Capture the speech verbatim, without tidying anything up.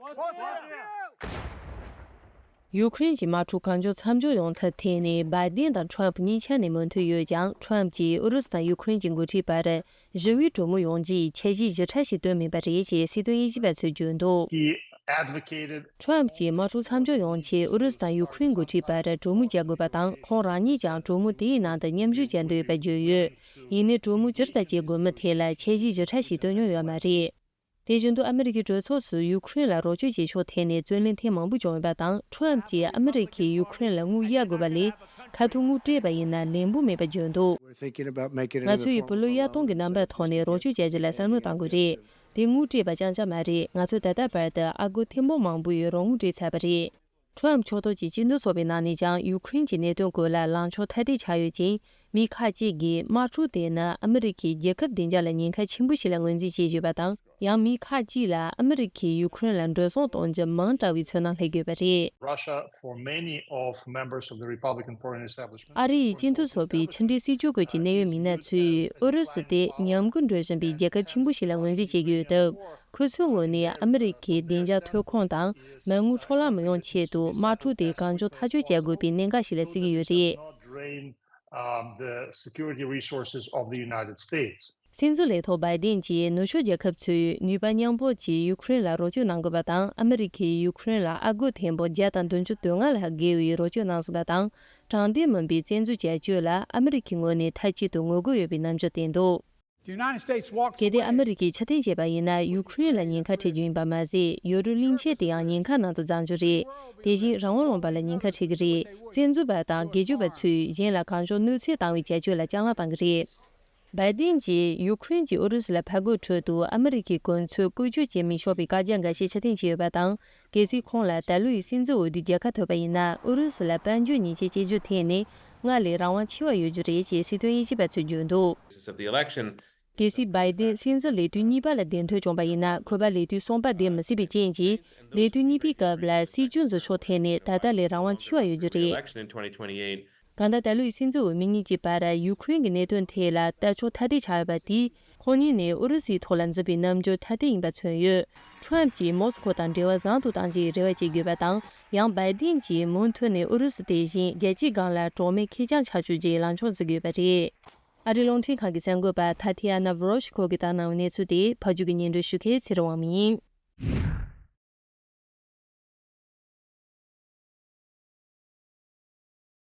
ཡུ་ཁུ་རེན་གྱི་དམག་འཁྲུག་གང་མགྱོགས་མཚམས་འཇོག་ཡོང་ཐབས་ཐད་ནས་བའི་ཏིན་དང་ཁྲོམ་གཉིས་ཆ་ནས་མོས་མཐུན་ཡོད་ཀྱང་། ཁྲོམ་གྱིས་ཨུ་རུ་སུ་དང་ཡུ་ཁུ་རེན་གྱི་འགོ་ཁྲིད་བར་ཞི་བའི་གྲོས་མོལ་ཡོང་རྒྱུའི་འཆར་གཞི་ཞིབ་ཕྲ་ཞིག་བཏོན་མེད་པ་རེད་ཅེས་སྲིད་དོན་དབྱེ་ཞིབ་པ་ཚོས་བརྗོད་འདུག He advocated ཁྲོམ་གྱིས་དམག་འཁྲུག་མཚམས་འཇོག་ཡོང་ཆེད་ཨུ་རུ་སུ་དང་ཡུ་ཁུ་རེན་འགོ་ཁྲིད་བར་གྲོས་མོལ་བྱ་དགོས་པ་དང་། ཁོང་རང་ཉིད་ཀྱང་གྲོས་མོལ་དེའི་ནང་དུ་མཉམ་ཞུགས་བྱ་འདོད་ཡོད་པ་བརྗོད་ཡོད། ཡིན་ནའི་གྲོས་མོལ་ཇི་ལྟར་བྱེད་དགོས་མིན་ཐད་ལ་འཆར་གཞི་ཞིབ་ཕྲ་ཞིག་བཏོན་མྱོང་ཡོད་མ་རེད། དེ་བཞིན་དུ་ཨ་མི་རི་ཀའི་གྲོས་ཚོགས་སུ་ཡུ་ཁུ་རེན་ལ་རོགས་སྐྱོར་བྱེད་ཕྱོགས་ཐད་ནས་རྩོད་གླེང་ཐེངས་མང་པོ་བྱུང་ཡོད་པ་དང་། ཁྲོམ་གྱིས་ཨ་མི་རི་ཀས་ཡུ་ཁུ་རེན་ལ་དངུལ་གཡར་དགོས་པ་ལས་ཁ་ཐུག་དངུལ་སྤྲད་པ་ཡིན་ན་ལན་འབོར་མེད་པ་བརྗོད་འདུག We're thinking about making it in ང the ཚོ་ཡིས་form བུ་ལོན་གཡར་གཏོང་གི་རྣམ་པའི་ཐོག་ནས་རོགས་སྐྱོར་བྱ་རྒྱུ་ལ་བསམ་བློ་གཏང་དགོས་རེད། དེ་དངུལ་སྤྲད་པ་རྐྱང་རྐྱང་མ་རེད། ང་ཚོ་ད་ལྟ་བར་དུ་ཨ་སྒོར་ཐེར་འབུམ་མང་པོའི་རོགས་དངུལ་སྤྲད་ཚར་བ་རེད། ཁྲོམ་ཕྱོགས་གཏོགས་ཀྱི་སྤྱི་མཐུན་ཚོགས་པའི་ནང་ནས་ཀྱང་ཡུ་ཁུ་རེན་གྱི་གནད་དོན་སྐོར་ལ་ལངས་ཕྱོགས་ཐ་དད་ཆགས་ཡོད་ཅིང་། མི་ཁག་ཅིག་གིས་དམག་འཁྲུག་དེ་ནི་ཨ་མི་རི་ཀས་རྒྱལ་ཁབ་བདེ་འཇགས་ལ་ཉེན་ཁ་ཆེན་པོ་ཞིག་ལ་ངོས་འཛིན་བྱེད་བཞིན་པ་དང་། ཡང་མི་ཁག་ཅིག་ལ་ཨ་མི་རི་ཀས་ཡུ་ཁུ་རེན་ལ་འགྲོ་སོང་གཏོང་རྒྱུ་མང་དྲགས་པའི་ཚོར་སྣང་སླེབས་ཡོད་པ་རེད། Russia for many of members of the Republican Party and establishment. ཨ་རི་ཡི་སྤྱི་མཐུན་ཚོགས་པའི་ཕྱི་འབྲེལ་སྲིད་ཇུས་སྐོར་གྱི་གནད་ཡོད་མི་སྣ་ཚོས་ཨུ་རུ་སུ་དེ་ཉམས་རྒུད་འགྲོ་བཞིན་པའི་རྒྱལ་ཁབ་ཆེན་པོ་ཞིག་ལ་ངོས་འཛིན་བྱེད་ཀྱི་ཡོད་སྟབས། ཁོ་ཚོའི་ངོས་ནས་ཨ་མི་རི་ཀའི་བདེ་འཇགས་ཐོན་ཁུངས་དང་མ་དངུལ་འཕྲོ་བརླག་མི་ཡོང་ཆེད་དུ་དམག་འཁྲུག་དེ་གང་མགྱོགས་ཐག་གཅོད་བྱ་དགོས་པའི་གནད་འགག་ཞིག་ལ་བརྩི་གི་ཡོད་རེད། Drain, um, the security resources of the United States. སྲིད་འཛིན་ལས་ཐོག་བའི་ཏིན་གྱིས་ནུབ་ཕྱོགས་རྒྱལ་ཁབ་ཚོས་ནུས་པ་མཉམ་སྤུངས་ཀྱིས་ཡུ་ཁུ་རེན་ལ་རོགས་སྐྱོར་གནང་དགོས་པ་དང་། ཨ་མི་རི་ཀས་ཡུ་ཁུ་རེན་ལ་ཨ་སྒོར་ཐེར་འབུམ་བརྒྱ་དང་བདུན་ཅུ་དོན་ལྔ་ལྷག་བརྒལ་བའི་རོགས་སྐྱོར་གནང་ཟིན་པ་དང་། དྲང་བདེན་མིན་པའི་བཙན་འཛུལ་བྱ་སྤྱོད་ལ་ཨ་མི་རི་ཀའི་ངོས་ནས་མཐའ་གཅིག་ཏུ་ངོ་རྒོལ་ཡོད་པའི་རྣམ་འགྱུར་བསྟན་འདུག The United States walked གལ་ཏེ་ཨ་མི་རི་ཀས་ཕྱིར་འཐེན་བྱས་པ་ཡིན་ན། ཡུ་ཁུ་རེན་ལ་ཉེན་ཁ་འཕྲད་རྒྱུ་ཡིན་པ་མ་ཟད། ཡུ་རོབ་གླིང་ཆེན་དེའང་ཉེན་ཁ་ནང་དུ་འཛུལ་རྒྱུ་རེད། དེ་བཞིན་རང་དབང་ལུང་པ་ལ་ཉེན་ཁ་འཕྲད་ཀྱི་རེད། བཙན་འཛུལ་པ་དང་སྒེར་གཅོད་པ་ཚོས་གཞན་ལ་གང་མགྱོགས་གནོད་འཚེ་བཏང་བའི་བྱ་སྤྱོད་ལ་རྐྱང་ལག་བཏང་གི་རེད། བའི་ཏིན་གྱིས་ཡུ་ཁུ་རེན་གྱིས་ཨུ་རུ་སུ་ལ་ཕར་རྒོལ་ཁྲོད་དུ་ཨ་མི་རི་ཀའི་གོ་མཚོན་བཀོལ་སྤྱོད་བྱེད་མི་ཆོག་པའི་བཀའ་རྒྱ་འགའ་ཤས་ཕྱིར་འཐེན་བྱས་ཡོད་པ་དང་། གལ་སྲིད་ཁོང་ལ་ད་ལོའི་སྲིད་འཛིན་འོས་བསྡུའི་རྒྱལ་ཁ་ཐོབ་པ་ཡིན་ན། ཨུ་རུ་སུ་ལ་དཔལ་འབྱོར་ཉེས་ཆད་གཅོད་རྒྱུ་ཐད་ནས་སྔར་ལས་རང་དབང་ཆེ་བ་ཡོད་རྒྱུ་རེད་ཅེས་སྲིད་དོན་དབྱེ་ཞིབ་པ་ཚོས་བརྗོད་འདུག Of the election. གལ་སྲིད་བའི་ཏིན་སྲིད་འཛིན་ལས་དུས་གཉིས་པ་ལ་གདན་ཐོན་བྱུང་བ་ཡིན་ན། ཁོ་པ་ལས་དུས་གསུམ་པ་འདེམས་མི་སྲིད་པའི་རྐྱེན་གྱིས། ལས་དུས་གཉིས་པའི་སྐབས་ལ་སྲིད་ཇུས་འཛིན་ཕྱོགས་ཐད་ནས་ད་ལྟ་ལས་རང་དབང་ཆེ་བ་ཡོད་རྒྱུ་རེད། Election in twenty twenty-eight. གང་ལྟར་ད་ལོའི་སྲིད་འཛིན་འོས་མི་གཉིས་ཀྱི་བར་ཡུ་ཁུ་རེན་གྱི་གནད་དོན་ཐད་ལ་ལྟ་ཕྱོགས་ཐ་དད་ཆགས་ཡོད་པ་དེས། ཁོང་གཉིས་ནས་ཨུ་རུ་སུའི་ཐོག་ལ་འཛིན་པའི་རྣམ་འགྱུར་ཐ་དད་ཡིན་པ་མཚོན་ཡོད། ཁྲོམ་གྱིས་མོ་སི་ཁོ་དང་འབྲེལ་བ་བཟང་དུ་གཏང་རྒྱུའི་རེ་བ་བྱེད་དགོས་པ་དང་། ཡང་བའི་ཏིན་གྱིས་མུ་མཐུད་ནས་ཨུ་རུ་སུ་དེ་བཞིན་རྒྱལ་སྤྱིའི་སྒང་ལ་གྲོགས་མེད་ཁེར་རྐྱང་ཆགས་ཆོག་རྒྱུའི་ལངས་ཕྱོགས་འཛིན་དགོས་པ་རེད། ཨ་རིའི་རླུང་འཕྲིན་ཁང་གི་གསར་འགོད་པ་ཐ་ཐི་ཨ་ན་ཝོ་རོ་ཤི་ཁོ་གིས་བཏང་གནང་བའི་གནས་ཚུལ་དེ་ཕབ་སྒྱུར་གྱིས་སྙན་སྒྲོན་ཞུ་མཁན་ཚེ་རིང་དབང་མོ་ཡིན།